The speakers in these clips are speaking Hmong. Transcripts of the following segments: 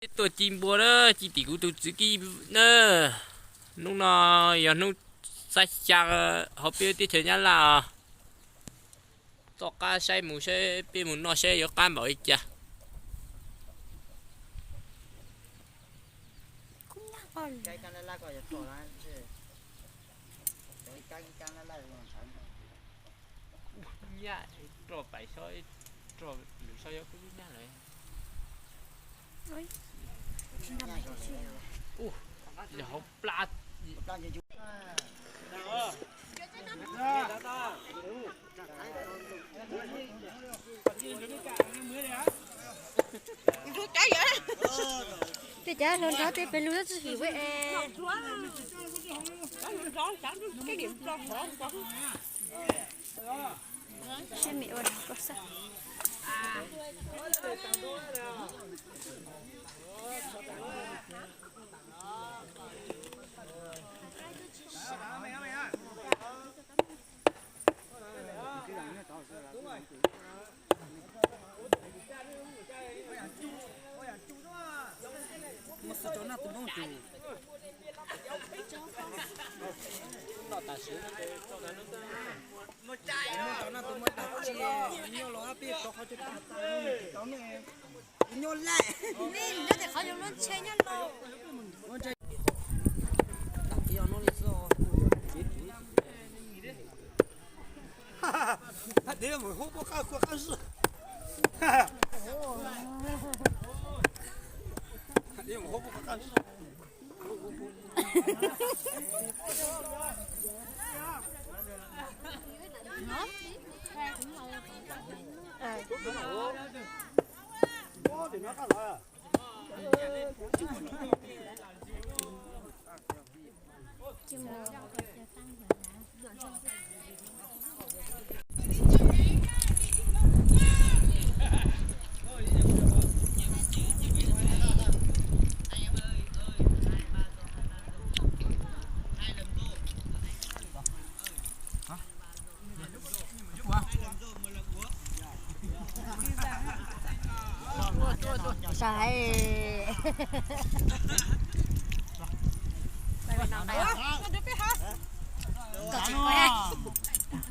Peb tuaj ci npua na, ci tim kuv tus txiv Kib na. Hnub no yog hnub xab xya hauv peb teb chaws Nyab Laj os. Txoj qab saib mus saib peb mus noj saib yuav qab npaum li cas. Nyab roj pais so, roj lwm so yog kub nyab lawm. Yog hauv plab. Tej cas hluas nrog tej pes lug tsis him ua es. Hais tias mus hub pob qab kua qab zib. Hais tias mus hub pob qab zib. Sai.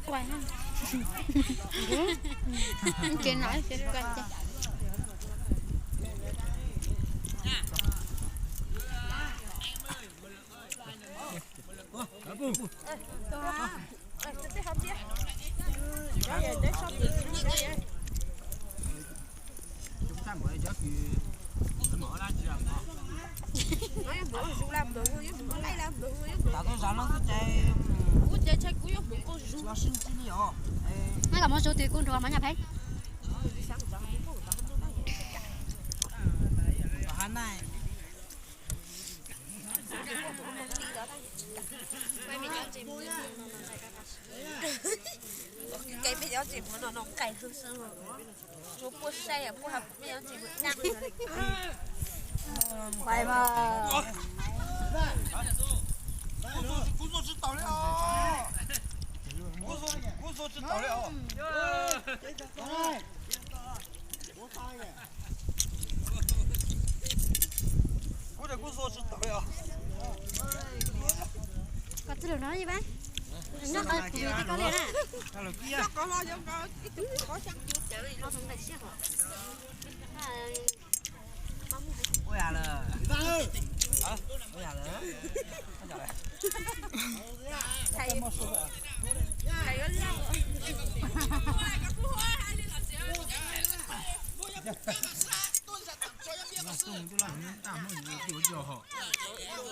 Quay. Ces nói sẽ quay cho. Tam tuaj zov no kuj ces los sib ntsib li os. Neb kom muab zuv twg kuj nrog mas nyab pheeb. Kev peb cov tsis muaj no no nqaij xwb xwb. Tsuas puaj sai puaj peb cov tsis muaj dab. Kuv xua tsis taus li os. Kuv xua tsis taus li os. Kuv, kuv xua tsis taus li os. Koj txij lawm no ib pab. Nyob qhov kuv yuav tib koj li na. Ua yam lawm. Ua yam lawm.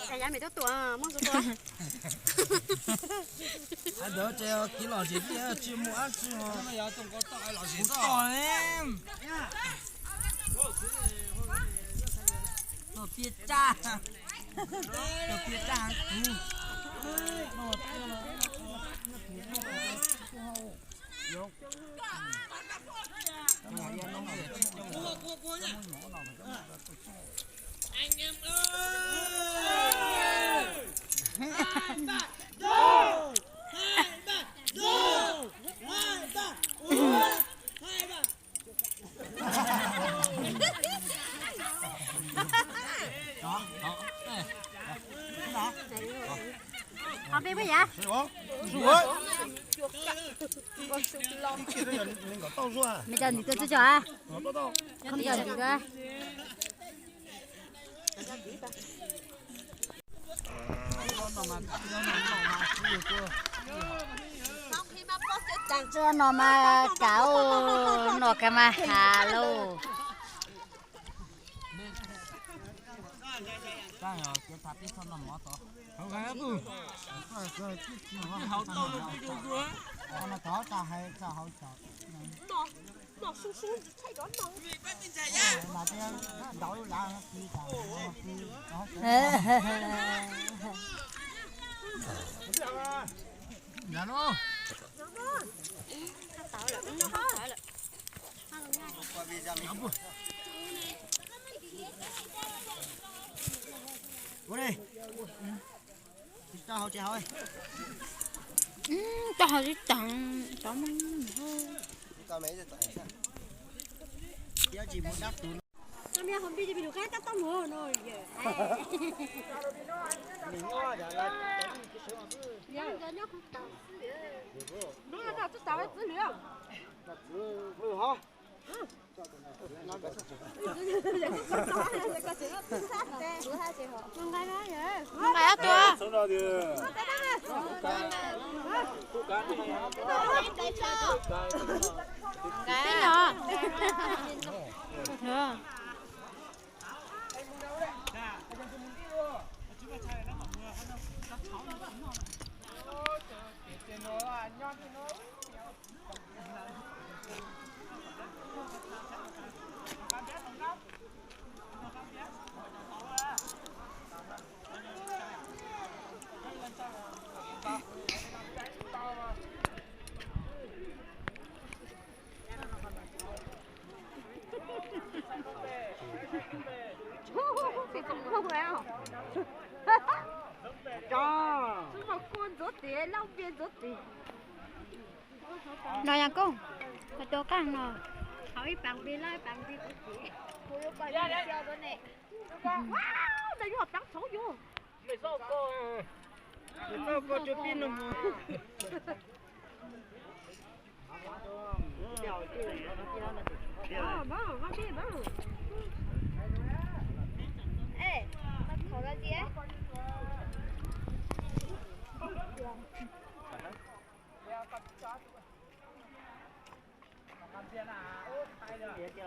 Cov yav mem tuaj tua muaj zoo tua. Ntawd ces kiv lom zem thiab tsis mus ab tsi os. Kuv tos ne. Tos tiaj tsaj. Tos tiaj tsaj kuv. Qhov peb puas yam? Me cov ntim tuaj txog a. Qhov me cov ntim tuaj. Tsuag no mas kav, no kav mas has lauj. Tsis tau hauv tsis tau. Tsis tau hauv tsis tau. No yog koj, hauv ib paas npe loj ib paas npe kuv ces.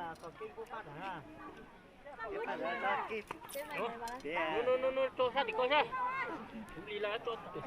Rau sab tim ko sab. Li lawm rau tim ko.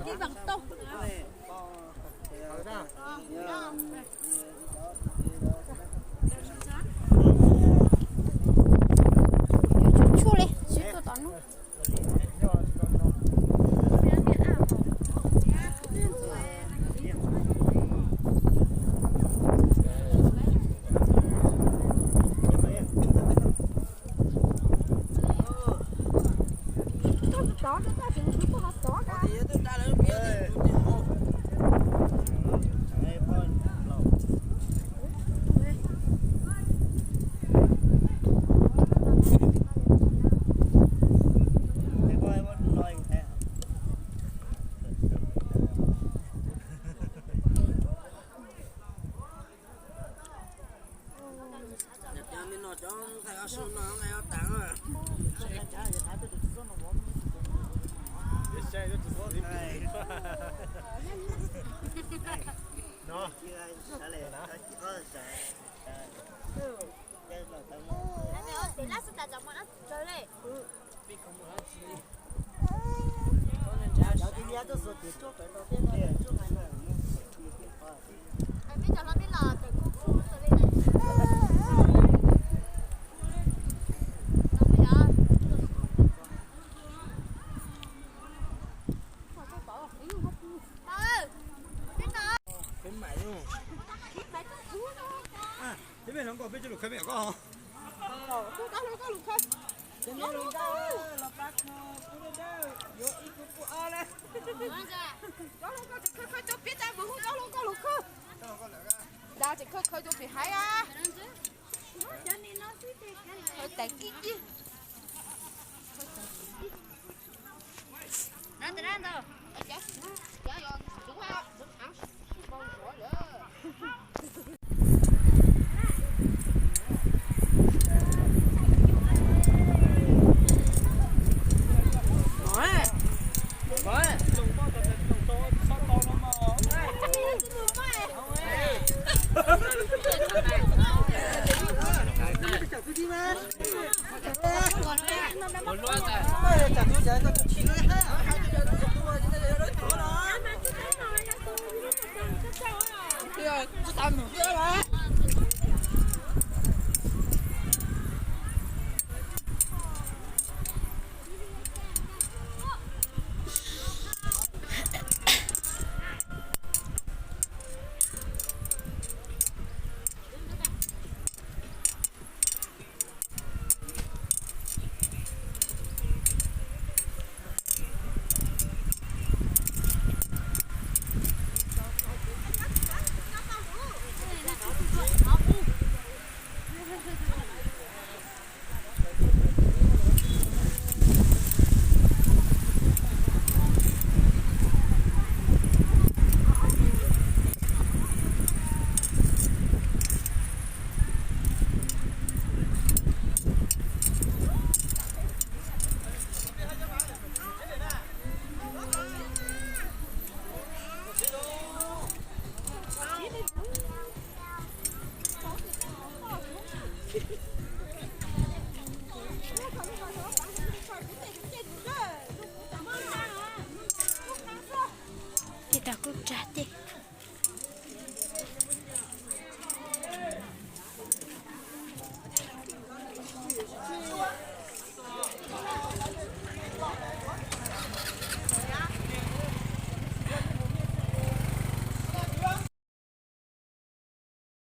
Tau tau tau tau. Tshuaj li, tsis tuaj tom no. Koj los koj los koj. Koj los koj los koj. Koj los koj tseem khawb khawb cov peb tas mus hu koj los koj los koj. Dag tseem khawb khawb cov pem haiv a. Khawb tas kib kib. Ces tau kuj tsa tej.